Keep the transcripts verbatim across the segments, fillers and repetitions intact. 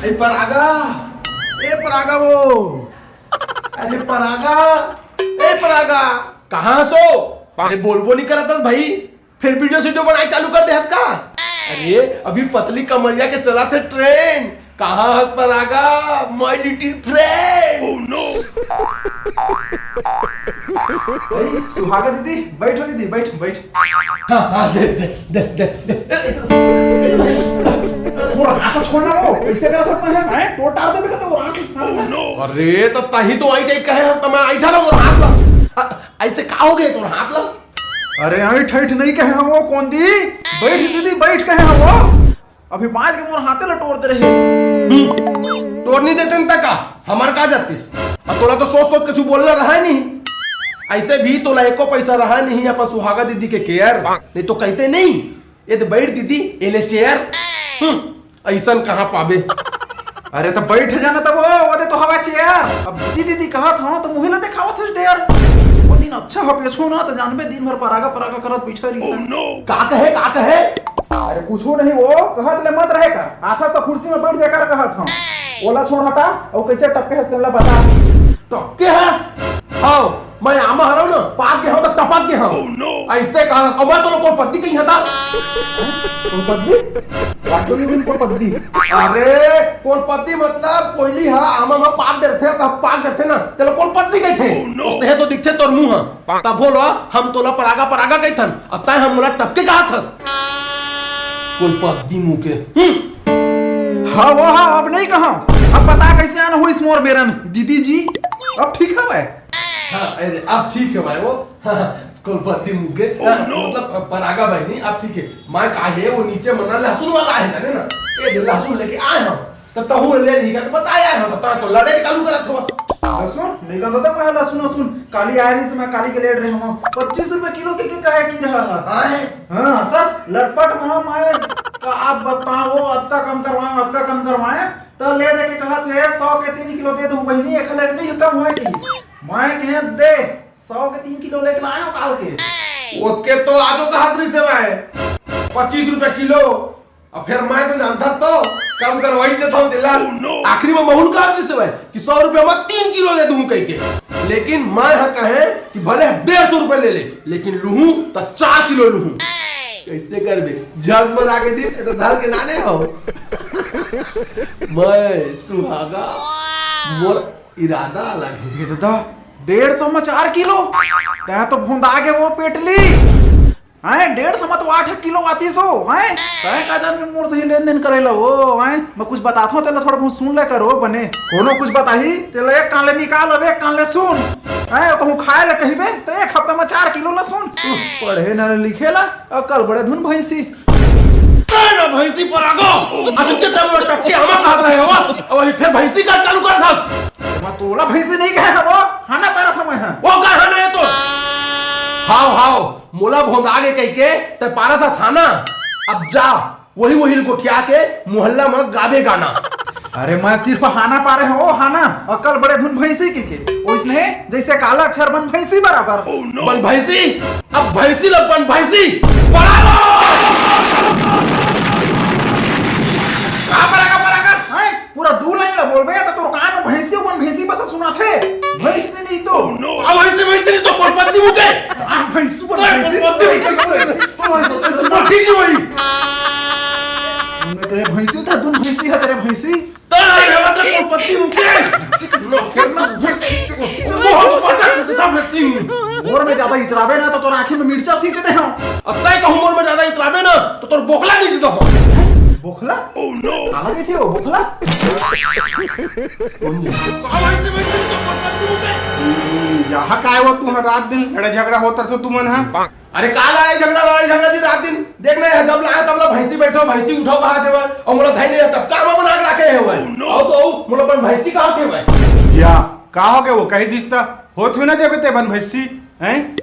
ए परागा, ए परागा वो, अरे परागा, ए परागा, कहाँ हस ओ? अरे बोलबो नहीं करत हस भाई, फिर वीडियो सीडियो बनाए चालू कर दे हस का? अरे अभी पतली कमरिया के चलत हे ट्रेंड। कहाँ हस परागा, my little friend? भाई सुहागा दीदी, बैठो दीदी, बैठ बैठ। हाँ, हाँ, दे, दे, दे, दे, दे। मोर हाथ छोड़ना वो, ऐसे करत हस ना, हैं? तोड़ टार देबे का तो वो हाथ। अरे, तो तहीं तो ऐंठ ऐंठ कहे हस, त मैं ऐंठा ना मोर हाथ ला। अ, ऐसे का हो गए तोर हाथ ला? अरे, ऐंठ ऐंठ नहीं कहे हम वो, कोंदी। बैठ दीदी, बैठ कहे हम वो। अभी बाज के मोर हाथे ला तोड़ दे रहे। हम्म, तोड़ नहीं देते न त का? हमार का जातिस? अउ तोला तो सोच सोच के कुछ बोलना रहा नहीं। ऐसे भी तोला एको पैसा रहा नहीं अपन सुहागा दीदी के केयर, नहीं तो कहते नहीं। ये तो बैठ दीदी, ये ले चेयर। हम्म, ऐसन कहाँ पाबे? अरे तो बैठ जाना तब वो, वो दे तो हवा चेयर। अब दीदी दीदी कहत हव तो मुँह ला देखावत हस डेर। वो दिन अच्छा हपेछो ना तो जानबे दिन भर परागा परागा करत बैठा रही। का कहे, का कहे? अरे कुछो नहीं वो, कहत ले मत रहे कर। आथस तो कुर्सी में बैठ जा कर कहत हव। ओला छोड़ हटा, अउ कैसे टपके हस तेला बता। टपके हस? हव, मैं आमा हरव ना, पाक गे हव त टपक गे हव। ऐसे कहा, अब मैं तोला कोलपद्दी कही हता। कोलपद्दी? What do you mean कोलपद्दी? अरे, कोलपद्दी मतलब कोयली हा आमा मा पाक देथे, त पाक देथे ना, तेला कोलपद्दी कहिथे। उसने तो दिखथे तोर मुंह हा। तब बोलो, हम तोला परागा परागा कहिथन, अउ तैं हम मोला टपके कहत हस। कोलपद्दी मुंह के। हम्म। हाँ, वो हाँ, अब नहीं कहा। अब बता कैसे आना होइस मोर बेरन, दीदी जी? अब ठीक हवय? हाँ, अरे, अब ठीक है भाई, वो, हाँ, कोलपति मुँह के, हाँ, मतलब, परागा भाई नहीं, अब ठीक है। मैं का हे, वो नीचे मना लहसुन वाला आहे, जाने ना? ये दे लहसुन लेके आए हम, तो तहु ले नहीं का बताया है, तो तैं तो लड़े चालू करत हवस। लहसुन? नहीं कहता था मैं लहसुन, लहसुन। काली आ रही से मैं काली के लेट रहे हूँ। पच्चीस रुपए किलो के, के कहे की रहा है? आए? हाँ, सर, लटपट में मैं का आप बताओ, अतका कम करवाए, अतका कम करवाए, तो ले दे के कहा थे, "सौ के तीन किलो दे दूं बहिनी, एक ले नहीं कम होए किस।" मैं कहे, "दे, सौ के तीन किलो लेके आए हो काल के।" ओतके तो आजो कहत रही से भाई, पच्चीस रुपए किलो। अब फिर मैं तो जानता तो कम करवाई लेता हूँ तेला। आखिरी में महुल कहत रही से भाई कि सौ रुपया में तीन किलो दे दूं कह के, लेकिन मैं हा कहे कि भले डेढ़ सौ रुपए ले ले, लेकिन लूहूं तो चार किलो लूहूं। कैसे करबे? झट मना के दिस, ये तो धर के नाने हो। मैं सुहागा, मोर इरादा अलग है। ये दादा, डेढ़ सौ में चार किलो? तैं तो भोंदा के वो पेटली। हैं, डेढ़ सौ में तो आठ किलो आतीस हो, हैं? तैं का जान के मोर सही लेन देन करे ला वो, हैं? मैं कुछ बताथों, तेला थोड़ा बहुत सुन ले करो बने। कोनो कुछ बताही, तेला एक कान ले निकाल, अब एक कान ले सुन। हैं, कहूँ खाए ले कहिबे, तो एक हफ्ता में चार किलो लहसुन। पढ़े ना लिखे ला, अकल बड़े धुन भैंसी। तेरा भैंसी पर आगो, अब इज्जत दम टपके हमा कहत रहे हो, अब अभी फिर भैंसी का चालू कर दस। मैं तोला भैंसी नहीं कहे हवो, हाना पारत हवो मैं। वो का हाना है तो? हाव, हाव, मोला भोंदा गे कह के, ते पारत हस हाना। अब जा, वही, वही गोठिया के मोहल्ला में गाबे गाना। अरे मैं सिर्फ हाना पारे हूँ, ओ हाना, अकल बड़े धुन भैंसी की के। ओइसने जैसे काला अक्षर बन भैंसी बराबर। बन भैंसी? अब भैंसी लोग बन भैंसी बराबर। का बराबर, बराबर? हैं? पूरा दू लाइन ला बोलबे त तोर कान में भैंसी बन भैंसी बस सुनाथे। भैंसी नहीं तो। अब भैंसी, भैंसी नहीं तो कोलपत्ती मुके। आ भैंसू बन भैंसी, भैंसी, भैंसी। वो ठीक नहीं वही। मैं कहे भैंसी था, दुन भैंसी है तेरे भैंसी। तेरा ये वाला कोलपत्ती मुके। लो, फिर ना, फिर, वो हम पटा करते था फिर सिंह। मोर में ज्यादा इतराबे ना तो तोर आँखी में मिर्चा सींच दे हम। अब तय कहूँ मोर में ज्यादा इतराबे ना तो तोर बोखला नहीं जीता हो। बोखला? काला के थे वो बोखला? कौन जी? कहाँ भाई से भाई से तो कोलपत्ती मुके? यहाँ काय वो तू रात दिन लड़ाई झगड़ा होता था तू मन हा? अरे का लड़ाई झगड़ा, लड़ाई झगड़ा जी रात दिन। देख ले, जब लाए तब ला भैंसी बैठो, भैंसी उठाओ कहा थे भाई, और मोला धाई नहीं तब का बना के रखे है भाई। और तो और मोला अपन भैंसी कहा थे भाई। या का हो गया वो कही दिस ता? होत हुई ना जब ते बन भैंसी, हैं?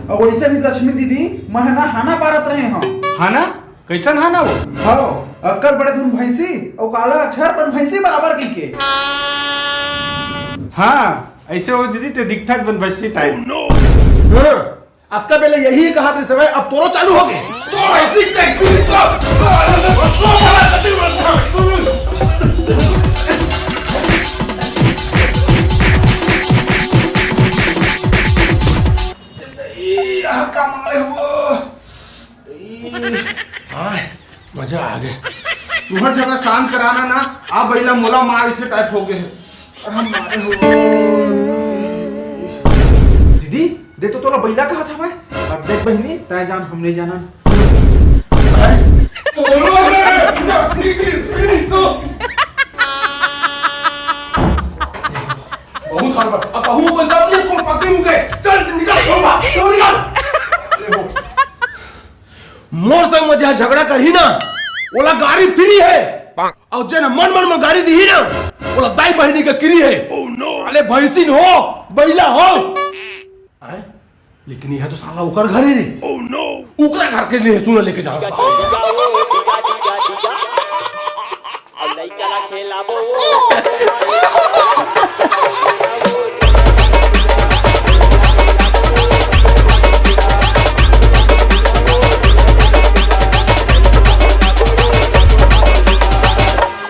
अब वैसे भी लक्ष्मी दीदी, मैं ना हाना पारत रहे हम। हाना? कैसन हाना वो? हाँ, अक्कल बड़े धुन भैंसी, और काला अक्षर बन भैंसी बराबर की के। हाँ, ऐसे हो दीदी ते दिखता बन भैंसी टाइप। हाँ। अतका बेले यही कहा थे समय, अब तोरो चालू हो गए। तो ऐसी टैक्सी तो, तो, तो, तो, तो, तो, तो, तो, तो, ए, आह, का मारे हो? ए, हाय, मजा आ गया। तुहर झगड़ा शांत कराना ना, आ बैला मोला मार इसे टाइप हो गए। अरे हम मारे हो। दीदी, दे तो तोला बैला कहा था मैं। अब देख बहिनी, तय जान हम नहीं जाना। हैं? बोलो रे, नकली किसकी तो। बहुत हड़बड़। अब कहूँ कोई काम नहीं, कोई पत्ते मुके। चल, निकल, खोल बा, खोल निकल। मोर संग में जहाँ झगड़ा करही ना, ओला गारी फिरी है। और जेन मन मन में गारी दिही ना, ओला दाई बहिनी के किरी है। अरे भैंसिन हो, बैला हो। हैं? लेकिन यह तो साला ओकर घर ही रे। ओकरा घर के लिए सुन लेके जाओ।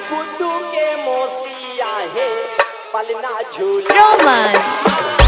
गुड्डू के मौसी आहे, पलना झूला। रोमन।